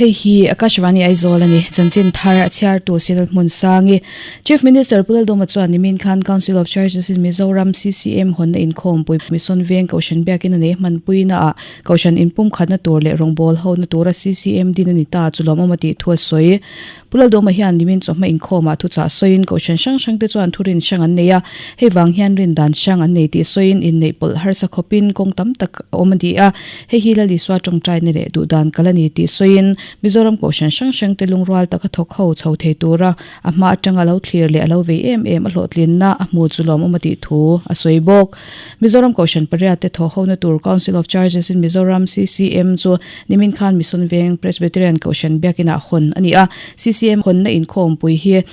Hei hi Akashvani Aizawl a ni. Chanchin thar a chhiartu Cyril Hmunsangi. Chief Minister Pu Laldawma chuan nimin khan Council of Churches in Mizoram, CCM, hawnna inkhawmpui Mission Veng Kohhran Biakin a nei hmanpuina ah Kohhran inpumkhatna tur leh rawngbawl hona tura CCM din a ni ta chu lawmawm a tih thu a sawi. Pu Laldawma hian nimin chawhma inkhawmah thuchah sawiin Kohhran hrang hrang te chuan thurin hrang an nei a, hei vang hian rin dan hrang an nei tih sawiin inneih pawlh harsa khawpin kawng tam tak a awm a ni a, hei hi Lalisua tawngtaina leh duhdan kal a ni tih sawiin Mizoram Kohhran hrang hrang te lungrual taka thawk ho chho thei tura a hma atanga lo thlir leh a lo vei em em a hlawhtlinna a hmu chu lawmawm a tih thu a sawi bawk. Mizoram Kohhran pariat te thawh hona tur Council of Churches in Mizoram, CCM, chu Nimin khan Mission Veng Presbyterian Kohhran Biakinah hawn a ni a, CCM hawnna inkhawmpui hi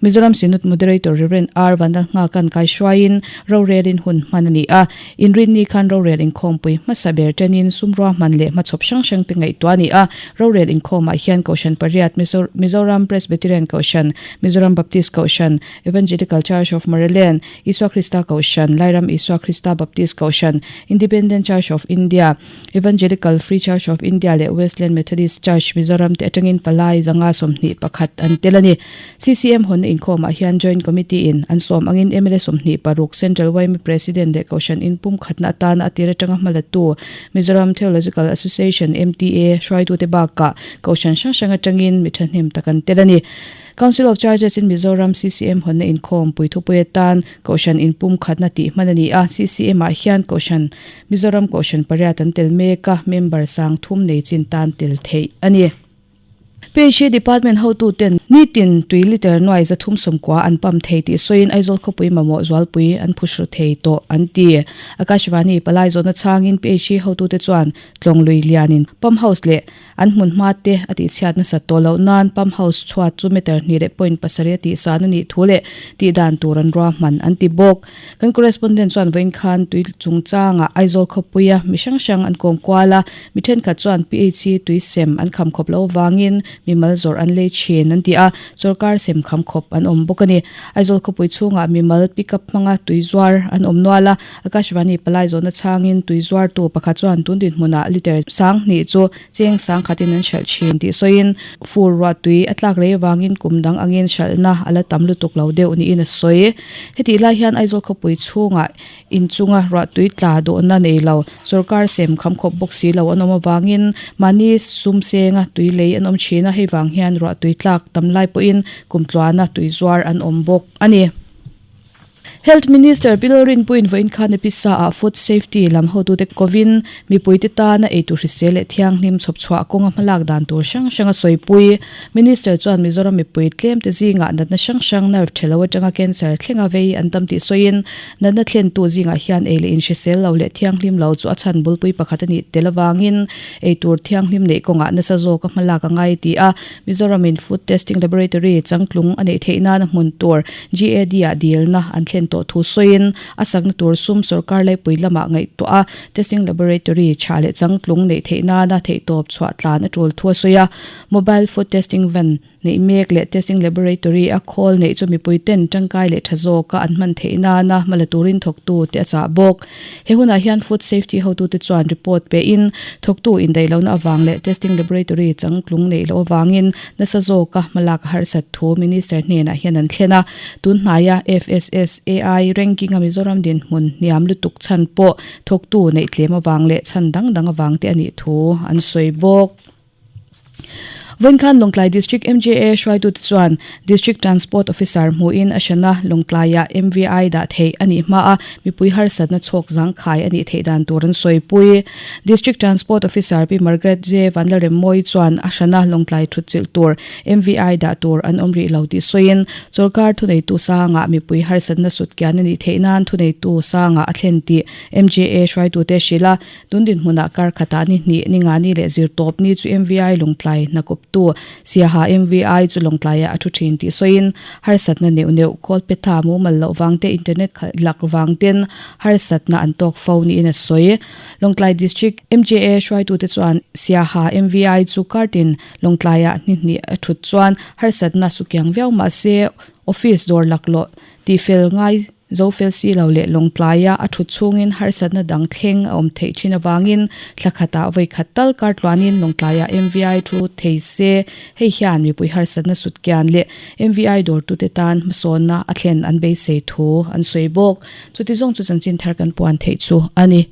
Mizoram Synod Moderator Rev. R. Vanlalnghakan kaihruaiin rorelin hun hman a ni a. Inrinni khan rorel inkhawmpui hmasa ber tenin sumrua hman leh hmachhawp hrang hrang te ngaihtuah a ni a. Rorel inkhawmah hian Kohhran pariat, Mizoram Presbyterian Kohhran, Mizoram Baptist Kohhran, Evangelical Church of Maryland, Isua Krista Kohhran, Lairam Isua Krista Baptist Kohhran, Independent Church of India, Evangelical Free Church of India leh Wesleyan Methodist Church Mizoram te atangin palai zanga 21 an tel a ni. CCM hawnna inkhawmah hian Joint Committee in an sawm angin mla 26 Central yma President leh Kohhran inpumkhatna atana a tir atanga hmalatu Mizoram Theological Association, MTA, hruaitute bakah Kohhran hrang hrang atangin mi thahnem tak an tel a ni. Council of Churches in Mizoram, CCM, hawnna inkhawm puithupui atan Kohhran inpumkhatna tih hman a ni a, CCM ah hian Kohhran Mizoram Kohhran pariat an tel mek a, member sang thum nei chin tan tel theih a ni. PHE Department hotuten nitin tui liter nuai 390 an pump thei tih sawiin Aizawl khawpui mamawh zualpui an phuhru thei tawh an ti. Akashvani palai zawhna chhangin PHE hotute chuan Tlawnglui lianin pump house leh An hmun hma te a tihchhiat nasat tawh loh nan pump house chhuat chu meter hnih leh point pasarih a tihsan a nih thu leh tihdan tur an ruahman an ti bawk. Kan correspondent chuan vawiin khan tui chungchangah Aizawl khawpuia mi hrang hrang an kawm kual a, mi thenkhat chuan PHC tui sem an kham khawp loh avangin mi mal zawrh an lei thin an ti a, sorkar sem kham khawp an awm bawk a ni. Aizawl khawpui chhungah mi mal pick up hmanga tui zuar an awm nual a, Akashvani palai zawhna chhangin tui zuartu pakhat chuan tun dinhmunah liter sang hnih chu cheng sang khatin an hralh thin tih sawiin fur ruah tui a tlak rei avangin kum dang angin hralhna a la tam lutuk lo deuh niin a sawi. Hetih lai hian Aizawl khawpui chhungah inchunga ruah tui tla dawhna nei lo sorkar sem kham khawp bawk si lo an awm avangin mahni sum senga tui lei an awm thin a, hei vang hian ruah tui tlak tam lai pawhin kum tluana tui zuar an awm bawk a ni. Health Minister Bill Rinpuiin vawiin khan Episa ah Food Safety lam hotute kovin mipuite tana eitur hrisel leh thianghlim chhawpchhuah kawnga hmalak dan tur hrang hrang a sawipui. Minister chuan Mizoram mipui tlemte zingah natna hrang hrang nerve thelo atanga cancer thlenga vei an tam tih sawiin natna thlentu zingah hian ei leh inhrisel lo leh thianghlim lo chu a chhan bulpui pakhat a nih tel avangin eitur thianghlim neih kawngah nasa zawka hmalak a ngai ti a. Mizoramin Food Testing Laboratory changtlung a neih theih nana hmun tur GAD ah dilna an thlen tawh thu sawiin a sakna tur sum sorkar laipui lamah ngaihtuah a, Testing Laboratory tha leh changtlung neih theih nana theihtawp chhuah tlan a tul thu a sawi a. Mobile Food Testing Van neih mek leh Testing Laboratory a khawl neih chu mipui ten tangkai leh tha zawka an hman theih nana hmala turin thawktu te a chah bawk. He hunah hian Food Safety hotute chuan report pein thawktu indaih lohna avang leh Testing Laboratory changtlung neih loh avangin nasa zawka hmalak a harsat thu Minister hnenah hian an thlen a. Tun hnaia FSSAI ranking a Mizoram dinhmun hniam lutuk chhan pawh thawktu neih tlem avang leh chhan dang dang avang te a nih thu an sawi bawk. Vawinkhan Lawngtlai District MJA hruaitute chuan District Transport Officer hmuhin a hrana Lawngtlaiah MVI dah theih a nih hma a, mipui harsatna chhawk zangkhai a nih theih dan tur an sawipui. District Transport Officer Pi Margaret J Vanlalremmawii chuan a hrana Lawngtlai thutchilh tur MVI dah tur an awm rih lo tih sawiin sawrkar thuneitu sangah mipui harsatna sutkian a nih theih nan thuneitu sangah a thlen tih MJA hruaitute hrilh a. Tun dinhmunah kar khatah ni hnih, ni nga ni leh zir tawp ni chu MVI Lawngtlai hnakawptu Siaha MVI chu Lawngtlaiah a thu thin tih sawiin harsatna neuh neuh kawl pe tha mumal loh vang te internet khalh lak vang ten harsatna an tawk fo niin a sawi. Lawngtlai District MJA hruaitute chuan Siaha MVI chu kartin Lawngtlaiah ni hnih a thut chuan harsatna sukiang viau mahse office dawr laklawh tihfel ngai. Zo fel si lo leh Lawngtlaia a thut chhungin harsatna dang thleng a awm theih thin avangin thla khatah vawi khat tal kar tluanin Lawngtlaia MVI thu thei se, hei hian mipui harsatna sut kian leh MVI dawrtute tan hmasawnna a thlen an beisei thu an sawi bawk. Chuti zawng chu chanchin thar kan puan theih chu a ni.